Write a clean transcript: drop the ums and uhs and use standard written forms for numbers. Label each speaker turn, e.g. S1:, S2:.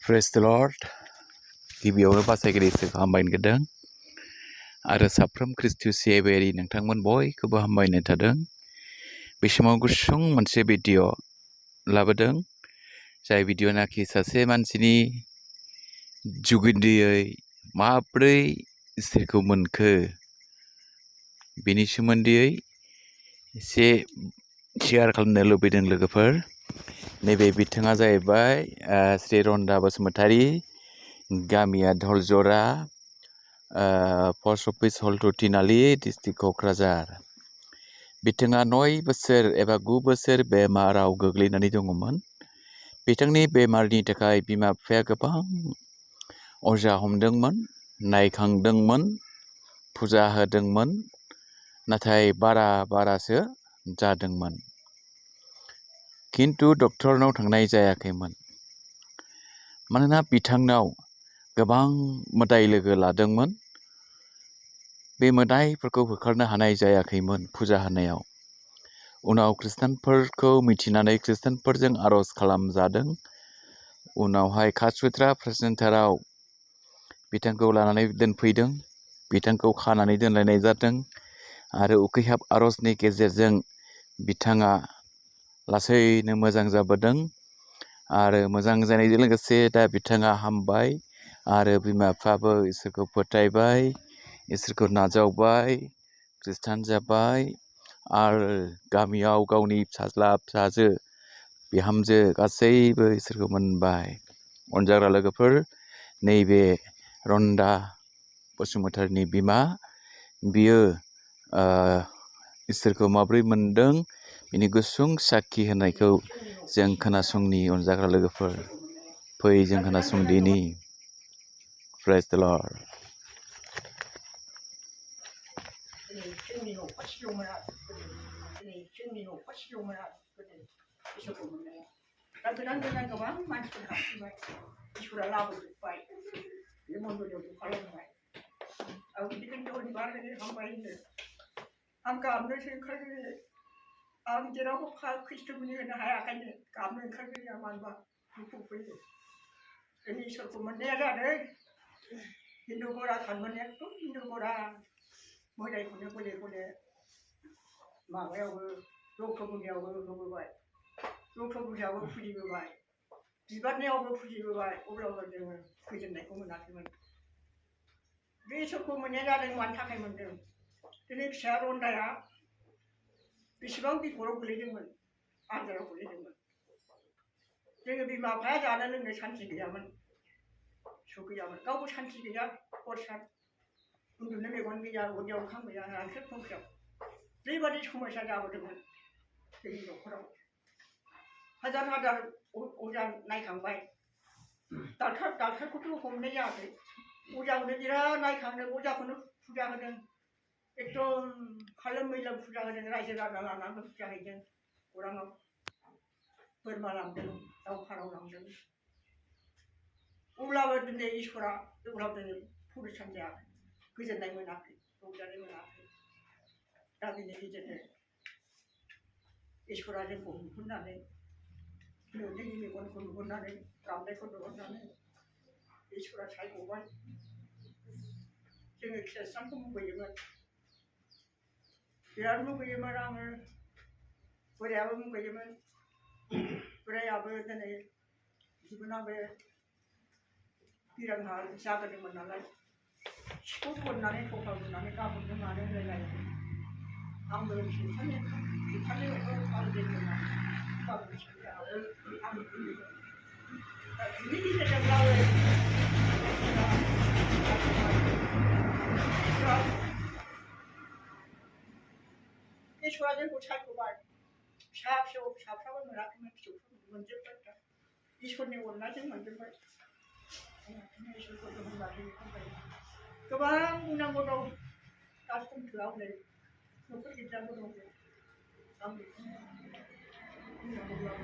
S1: Praise the Lord. गिबियावनो बासायगिरिखौ हामबायनो गोदों आरो साफ्रोम ख्रिस्टु सिबियारि नोंथांमोन बयखौबो हामबायनो थादों। बे समाव गुसुं मोनसे भिडिअ लाबोदों, जाय भिडिअनाखि सासे मानसिनि जुगिदियै माब्रै इसोरखौ मोनखो बेनि सोमोन्दै एसे शेयार खालामनो लुबैदों लोगोफोर। नैबे बिथाङा जाहैबाय श्री रन्दा बसुमतारी, गामिया धलजरा, पस्ट अफिस हलथुथिनालि, डिस्ट्रिक्ट क'क्राझार। बिथाङा 9 बोसोर एबा 9 बोसोर बेमाराव गोग्लैनानै दङमोन। बिथांनि बेमारनि थाखाय बिमा बिफाया गोबां अजा हमदोंमोन, नायखांदोंमोन, फुजा होदोंमोन, नाथाय बारासो जादोंमोन। किन्तु डक्टरनाव थांनाय जायाखैमोन, मानोना बिथांनाव गोबां मोदाय लोगो लादोंमोन। बे मोदायफोरखौ होखारनो हानाय जायाखैमोन फुजा होनायाव। उनाव खृष्टानफोरखौ मिथिनानै खृष्टानफोरजों आर'ज खालामजादों। उनावहाय कासुत्रा सेन्टाराव बिथांखौ लानानै दोनफैदों, बिथांखौ खानानै दोनलायनाय जादों आरो उखैहाब आर'जनि गेजेरजों बिथाङा लासैनो मोजां जाबोदों आरो मोजां जानायजों लोगोसे दा बिथाङा हामबाय आरो बिमा बिफाबो इसोरखौ फोथायबाय, इसोरखौ नाजावबाय, खृष्टान जाबाय आरो गामियाव गावनि फिसाज्ला फिसाजो बिहामजो गासैबो इसोरखौ मोनबाय। अनजाग्रा लोगोफोर, नैबे रन्दा बसुमतारीनि बिमा, बियो इसोरखौ माब्रै मोनदों बिनि गुसुं साखि होनायखौ जों खोनासंनि। अनजाग्रा लोगोफोर, फै जों खोनासंदिनि। Praise the Lord.
S2: आं जेरावबो खृष्टमनि होनो हायाखायनो गाबनो ओंखारगोन मानोबा दुखु फैयो। जोंनि इसोरखौ मोननाया जादों हिन्दु बरा थारमाने एकदम हिन्दु बरा मोदायखौनो गले गले माबायावबो रौथो बुंनायावबो होबोबाय, रौथो बुंनायावबो फुजिबोबाय, बिबारनियावबो फुजिबोबाय, अब्लाबो जोङो गोजोननायखौ मोनाखैमोन। बे इसोरखौ मोननाया जादों मानि थाखाय मोनदों? दिनै फिसाया रन्दाया बेसेबां बिपदआव गोलैदोंमोन, आन्जादाव गोलैदोंमोन। जोङो बिमा बिफाया जानो लोंनो सान्थि गैयामोन, सुख गैयामोन, गावबो सान्थि गैया, खरसा उन्दुनो मेगन गैया, उदैयाव ओंखाम गैया, रानख्रेब खुंख्रेब बेबादि समस्या जाबोदोंमोन जोंनि न'खराव। हाजार हाजार अजा नायखांबाय, डाक्टारखौथ' हमनाय जायाखै, अजाखौनो बिराद नायखांदों, अजाखौनो फुजा होदों, एकदम खालोम मैलोम फुजा होदों, रायजो राजा लानानै फुजा हैदों। गौराङाव बोरमा लांदों, दाउ फारौ लांदों, अब्लाबो दिनै इसोरा अब्लाबो दिनै परिसान जायाखै, गोजोननाय मोनाखै, रंजानाय मोनाखै। दा बेनि गेजेरजों इसोरा जोंखौ नुहुरनानै, जोंनि मेगनखौ नुहुरनानै, गाबनायखौ नुहुरनानै इसोरा सायख'बाय। जोङो खृष्टानखौ मुगैयोमोन, बिराद मुगैयोमोन। आङो बोरायाबो मुगैयोमोन, बोरायाबो दिनै बिबोनांबो बिरांहा जागोदोंमोन नालाय, सिखौ बोननानै थफ्ला बोननानै गाहरनो मानो होनलायलायोमोन। आंबो खृष्टाननि आं बुंदोंमोन। दा बिनि गेजेरजोंब्लाबो इसोरा जोंखौ सायख'बाय। फिसाफ्राबो मोनाखैमोन, फिसौफोर मोनजोब्बाय। दा इसोरनि अननायजों मोनजोब्बाय। इसोरखौ गोबां बुंनांगौ दं, दा सम थोआ, हनै न'खर गिदिराबो दं। आं बेखौनो बुंनांगौब्लाबो